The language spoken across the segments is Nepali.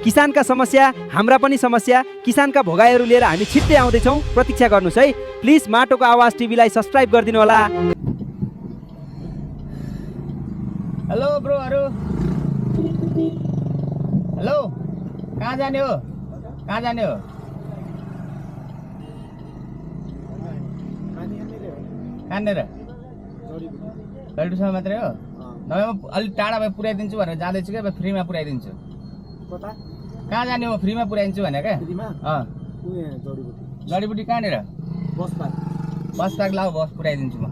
किसानका समस्या हाम्रा पनि समस्या, किसानका भोगाइहरू लिएर हामी छिट्टै आउँदैछौँ, प्रतीक्षा गर्नुहोस् है। प्लिज माटोको आवाज टिभीलाई सब्स्क्राइब गरिदिनु होला। हेलो ब्रोहरू, हेलो, कहाँ जाने हो? कहाँ जाने हो? कहाँनिर? लल्टुसम्म मात्रै हो? नभए म अलिक टाढा भए पुऱ्याइदिन्छु भनेर जाँदैछु क्या, फ्रीमा पुऱ्याइदिन्छु। कहाँ जाने हो? फ्रीमा पुऱ्याइदिन्छु भने क्या। जडीबुटी कहाँनिर? बस पार्क लाऊ, बस पुऱ्याइदिन्छु म।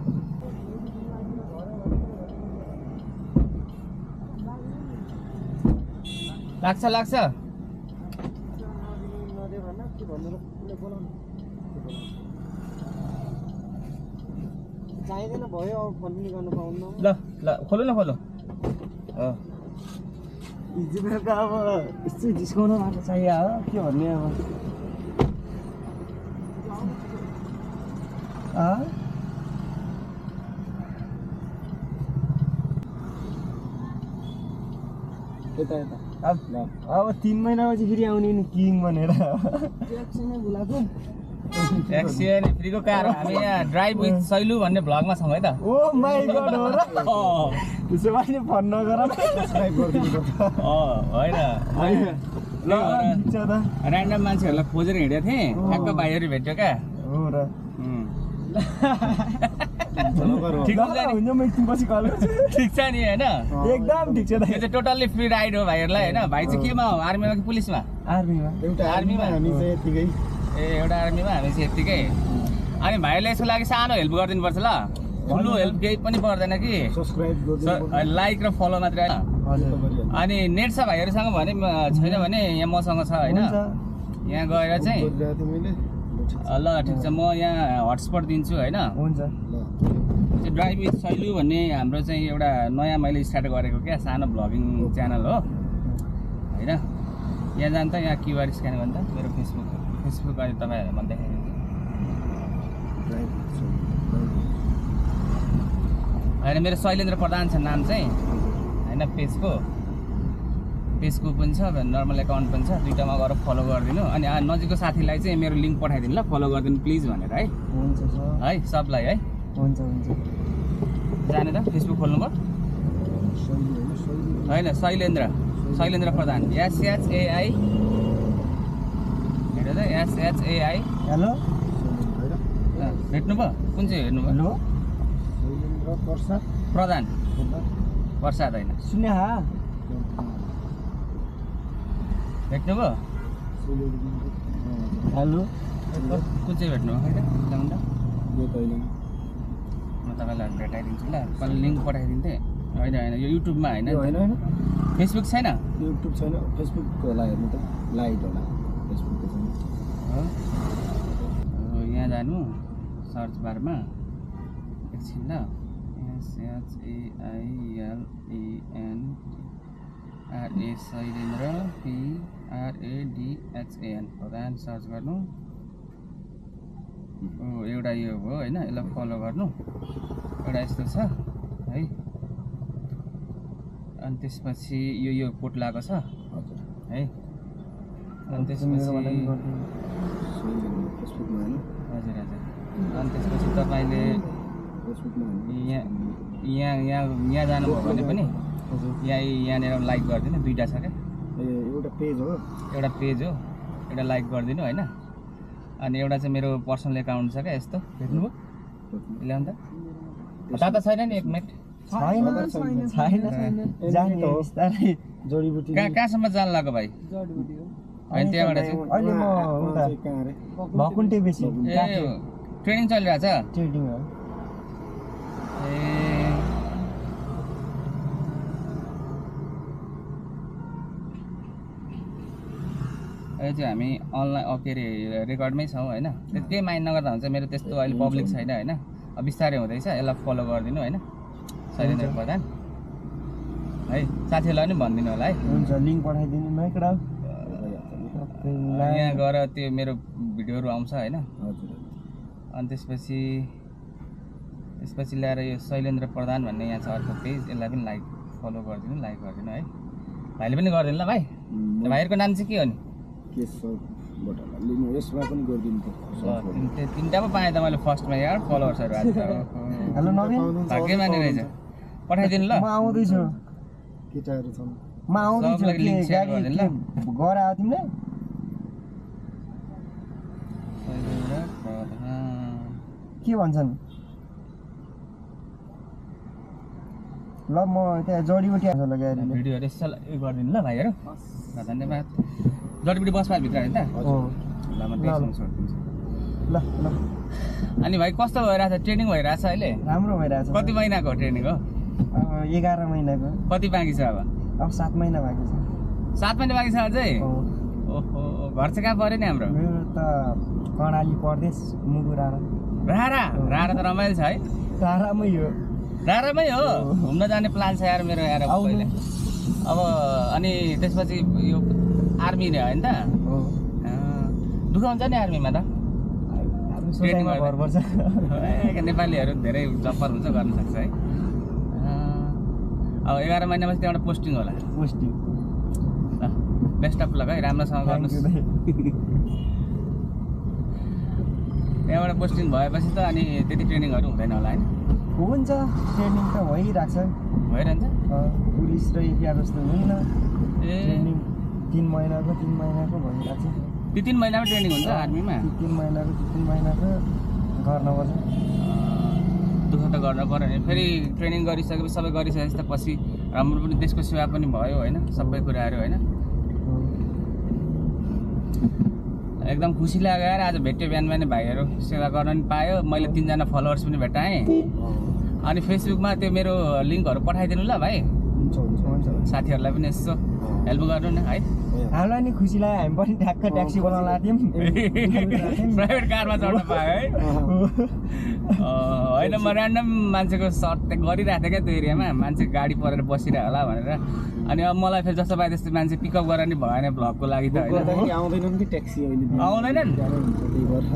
लाग्छ चाहिँदैन भयो, अब फोन पनि गर्न पाउनु। ल खोलु न, खोलो। हिजो बेलुका अब यस्तो डिस्काउन्ट मात्र चाहियो हो, के भन्ने अब। यता अब 3 महिनापछि फेरि आउने नि किङ भनेर ट्याक्सीमै बोलाएको। ट्याक्सी अनि फ्रीको कार। हामी यहाँ ड्राइभ विथ सैलु भन्ने भ्लगमा छौँ है त। ओ माई गॉड हो र। त्यसो भए फोन नगर न, सब्स्क्राइब गरिदिनु पर्छ। होइन ल ठिक छ त। ऱ्यान्डम मान्छेहरूलाई खोजेर हिँडेको थिएँ, ठ्याक्क भाइहरू भेट्यो क्या। हो र। ठिक हुन्छ, म एकछिनपछि कल गर्छु। ठिक छ नि होइन? एकदम ठिक छ। यो चाहिँ टोटल्ली फ्री राइड हो भाइहरूलाई होइन। भाइ चाहिँ केमा हो, आर्मीमा कि पुलिसमा? आर्मीमा। एउटा आर्मीमा हामी चाहिँ यतिकै। ए एउटा आर्मीमा, हामी चाहिँ यत्तिकै। अनि भाइले यसको लागि सानो हेल्प गरिदिनु पर्छ ल। ठुलो हेल्प केही पनि पर्दैन कि, सब्स्क्राइब गरिदिनु, लाइक र फलो मात्रै होइन। अनि नेट छ भाइहरूसँग भने, छैन भने यहाँ मसँग छ होइन। यहाँ गएर चाहिँ ल ठिक छ, म यहाँ हटस्पट दिन्छु होइन। हुन्छ। ड्राइभ विथ सैलु भन्ने हाम्रो चाहिँ एउटा नयाँ मैले स्टार्ट गरेको क्या, सानो भ्लगिङ च्यानल हो होइन। यहाँ जान्छ, यहाँ क्युआर स्क्यान गर्दा मेरो फेसबुक अहिले तपाईँहरूलाई म देखाइदिन्छु होइन। मेरो शैलेन्द्र प्रधान छ नाम चाहिँ होइन। पेजको पनि छ, नर्मल एकाउन्ट पनि छ, दुइटामा गएर फलो गरिदिनु। अनि नजिकको साथीलाई चाहिँ मेरो लिङ्क पठाइदिनु ल, फलो गरिदिनु प्लिज भनेर है। हुन्छ सर है सबलाई है। हुन्छ। जाने त फेसबुक खोल्नुभयो होइन? शैलेन्द्र प्रधान, SHAI हेर त, SHAI। हेलो, भेट्नुभयो? कुन चाहिँ हेर्नुभयो? हेलो प्रधान प्रसाद होइन, सुन्ने हा। भेट्नुभयो? हेलो, कुन चाहिँ भेट्नुभयो? म तपाईँलाई भेटाइदिन्छु ल, पहिला लिङ्क पठाइदिन्थेँ। होइन यो युट्युबमा होइन, फेसबुक छैन? युट्युब छैन, फेसबुकको होला हेर्नु त, लाइट होला फेसबुकको छैन। यहाँ जानु सर्च बारमा एकछिन ल, SHAILENDRA शैलेन्द्र PRADHAN प्रधान सर्च गर्नु। एउटा यो हो होइन, यसलाई फलो गर्नु। एउटा यस्तो छ है। अनि त्यसपछि यो कोड लगाएको छ है। अनि त्यसपछि हजुर। अनि त्यसपछि तपाईँले यहाँ जानुभयो भने पनि यहाँनिर लाइक गरिदिनु। दुईवटा छ क्या, एउटा पेज हो, एउटा लाइक गरिदिनु होइन। अनि एउटा चाहिँ मेरो पर्सनल एकाउन्ट छ क्या, यस्तो भेट्नुभयो? ल्याउनु त ताता छैन नि, 1 मिनट छैन। जाने हो बिस्तारै जडीबुटी। कहाँसम्म जान लाग्यो भाइ? होइन त्यहाँबाट चाहिँ अहिले म उता भकुन्टे बेसी ट्रेनिङ चलिरहेछ। ट्रेडिङ हो। अहिले चाहिँ हामी अनलाइन के अरे रेकर्डमै छौँ होइन। केही माइन्ड नगर्दा हुन्छ, मेरो त्यस्तो अहिले पब्लिक छैन होइन। अब बिस्तारै हुँदैछ, यसलाई फलो गरिदिनु होइन, शैलेन्द्र प्रधान है। साथीहरूलाई पनि भनिदिनु होला है। हुन्छ, लिङ्क पठाइदिनु न एकरा। यहाँ गएर त्यो मेरो भिडियोहरू आउँछ होइन। अनि त्यसपछि ल्याएर यो शैलेन्द्र प्रधान भन्ने यहाँ छ अर्को पेज, यसलाई पनि फलो गरिदिनु, लाइक गरिदिनु है। भाइले पनि गरिदिनु ल भाइ। भाइहरूको नाम चाहिँ के हो नि केशवबाट लिनु यसमा पनि गरिदिनु त तिनवटा पो पाएँ त मैले फर्स्टमा यार फलोवर्सहरू आज त हेलो नवीन भाग्य माने रहेछ पठाइदिनु ल म आउँदैछु केटाहरू छन् म आउँदैछु सबलाई link share गाडी गरिदिनु ल। घर आयो तिमीले के भन्छन् ल म त्यहाँ जडीबुटी आउँछ ल गाडीले भिडियोहरू यसो उयो गरिदिनु ल भाइहरू ल धन्यवाद जडीबुटी बसमा भित्र होइन त ल म त्यसमा छोडिदिन्छु ल ल अनि भाइ कस्तो भइरहेछ ट्रेनिङ भइरहेछ अहिले राम्रो भइरहेछ कति महिनाको ट्रेनिङ हो 11 महिनाको कति बाँकी छ अब 7 महिना बाँकी छ 7 महिना बाँकी छ अझै ओहो घर चाहिँ कहाँ पऱ्यो नि हाम्रो मेरो त कर्णाली प्रदेश मुगु रारा रारा रारा त रमाइलो छ है रारामै हो रारामै हो घुम्न जाने प्लान छ यार मेरो यार आउनु। पहिले अब अनि त्यसपछि यो आर्मी नै होइन त हो दुःख हुन्छ नि आर्मीमा त सोचाइमा भर पर्छ नेपालीहरू धेरै जब्बर हुन्छ गर्न सक्छ है अब 11 महिनापछि त्यहाँबाट पोस्टिङ होला पोस्टिङ ल बेस्ट अफ लक है राम्रोसँग गर्नुहोस् त्यहाँबाट पोस्टिङ भएपछि त अनि त्यति ट्रेनिङहरू हुँदैन होला होइन हुन्छ ट्रेनिङ त भइरहेको छ भइरहन्छ पुलिस र एफिआर जस्तो हुन्न ए ट्रेनिङ 3 महिनाको भइरहेको छ ती 3 महिनामा ट्रेनिङ हुन्छ आर्मीमा 3 महिनाको गर्नुपर्छ दुःख त गर्न पर्यो नि फेरि ट्रेनिङ गरिसकेपछि सबै गरिसकेपछि त पछि राम्रो पनि देशको सेवा पनि भयो होइन सबै कुराहरू होइन एकदम खुसी लाग्यो यार आज भेट्यो बिहान बिहान भाइहरू सेवा गर्न पनि पायो मैले 3 जना फलोवर्स पनि भेटाएँ अनि फेसबुकमा त्यो मेरो लिङ्कहरू पठाइदिनु ल भाइ हुन्छ साथीहरूलाई पनि यसो हेल्प गर्नु न है हामीलाई नि खुसी लाग्यो हामी पनि ठ्याक्क ट्याक्सी बोलाउन लाग्थ्यौँ प्राइभेट कारमा चढ्न पायो है होइन म ऱ्यान्डम मान्छेको सर्ट गरिरहेको थिएँ क्या त्यो एरियामा मान्छे गाडी परेर बसिरह होला भनेर अनि अब मलाई फेरि जस्तो पाए त्यस्तो मान्छे पिकअप गरेर नि भएन भ्लगको लागि त होइन आउँदैनन् कि ट्याक्सी अहिले आउँदैनन्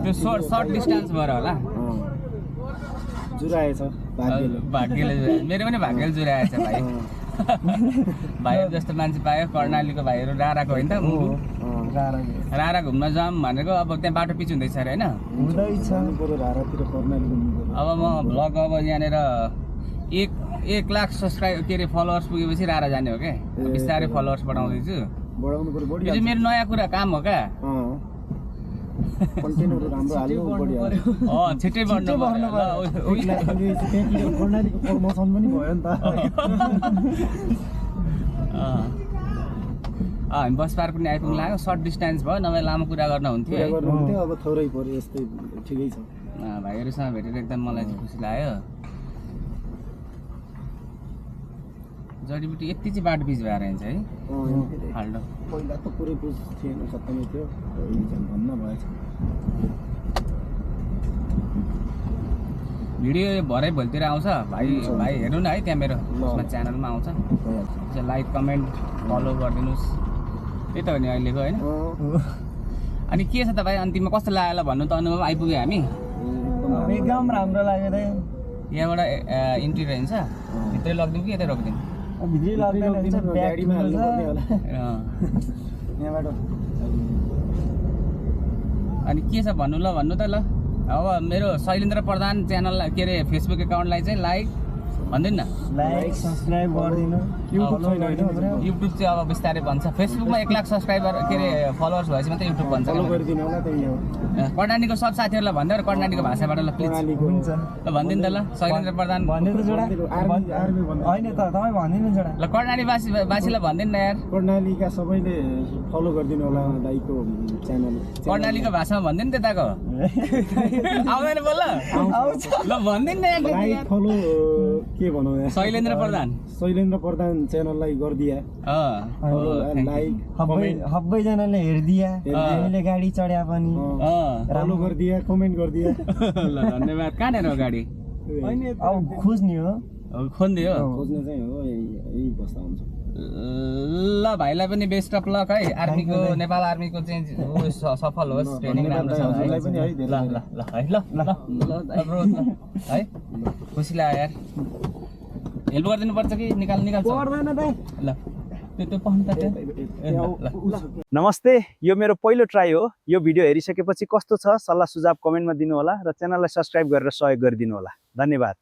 त्यो सर्ट डिस्टेन्स भएर होला जुराएछ भाग्यले जुराएछ मेरो पनि भाग्यले जुराएछ भाइ भाइहरू जस्तो मान्छे पायो कर्णालीको भाइहरू राराको होइन त मुगु रारा घुम्न जाऊँ भनेको अब त्यहाँ बाटो पिच हुँदैछ अरे होइन अब म भ्लग अब यहाँनिर 1 लाख सब्सक्राइब के अरे फलोवर्स पुगेपछि रारा जाने हो क्या बिस्तारै फलोवर्स बढाउँदैछु यो चाहिँ मेरो नयाँ कुरा काम हो क्या छिट्टै बढ्नु हामी बस पार्क पनि आइपुग्नु लाग्यो सर्ट डिस्टेन्स भयो नभए लामो कुरा गर्न हुन्थ्यो है अब थोरै पर्यो यस्तै ठिकै छ भाइहरूसँग भेटेर एकदम मलाई चाहिँ खुसी लाग्यो जडीबुटी यति चाहिँ बाटो बिच भएर हिँड्छ है फाल्टो पहिला त पुरै पुस थिएन खत्तमै थियो भन्न भएछ भिडियो भरे भोलितिर आउँछ भाइ हेर्नु न है त्यहाँ मेरो च्यानलमा आउँछ लाइक कमेन्ट फलो गरिदिनुहोस् त्यही त हो नि अहिलेको होइन अनि के छ त भाइ अन्तिममा कस्तो लाग्यो भन्नु त अनुभव आइपुग्यो हामी एकदम राम्रो लाग्यो त यहाँबाट इन्ट्री रहन्छ भित्रै लगिदिउँ कि यतै रोकिदिउँ भित्रै लगिदिन्छ गाडीमा हाल्नु पर्ने होला यहाँबाट अनि के छ भन्नु ल भन्नु त ल अब मेरो शैलेन्द्र प्रधान च्यानल के अरे फेसबुक एकाउन्टलाई चाहिँ लाइक भन्दिनु न लाइक सब्स्क्राइब गरिदिनु युट्युब चाहिँ अब बिस्तारै भन्छ फेसबुकमा 1 लाख सब्सक्राइबर के अरे फलोवर्स भएपछि मात्रै युट्युब भन्छ गरिदिनु होला त्यही हो कर्णालीको सब साथीहरूलाई भन्दै कर्णालीको भाषाबाट ल प्लिज हुन्छ ल भनिदिनु त ल शैलेन्द्र प्रधान भनिदिनु जोडा होइन त तपाईँ भनिदिनु जोडा ल कर्णाली बासीलाई भनिदिनु न यार कर्णालीका सबैले फलो गरिदिनु होला दाइको च्यानल कर्णालीको भाषामा भनिदिनु त्यताको आउँदैन बोल ल भनिदिनु न लाइक फलो के भनौँ यार शैलेन्द्र प्रधान च्यानललाई गरिदिया लाइक सबैजनाले हेरिदिया हामीले गाडी चढ्या पनि फलो गरिदिया कमेन्ट गरिदिया ल धन्यवाद कहाँनिर हो गाडी अब खोज्ने हो खोज्ने हो खोज्ने चाहिँ हो यही बस्दा हुन्छ ल भाइलाई पनि बेस्ट अफ लक है आर्मीको नेपाल आर्मीको चाहिँ सफल होस् ट्रेनिङ राम्रो छ है खुसी लाग्यो यार हेल्प गरिदिनु पर्छ कि निकाल्छ पर्दैन दाइ ल त्यो पढ्नु त त्यो नमस्ते, यो मेरो पहिलो ट्राई हो। यो भिडियो हेरिसकेपछि कस्तो छ सल्लाह सुझाव कमेन्टमा दिनु होला र च्यानललाई सब्स्क्राइब गरेर सहयोग गरिदिनु होला। धन्यवाद।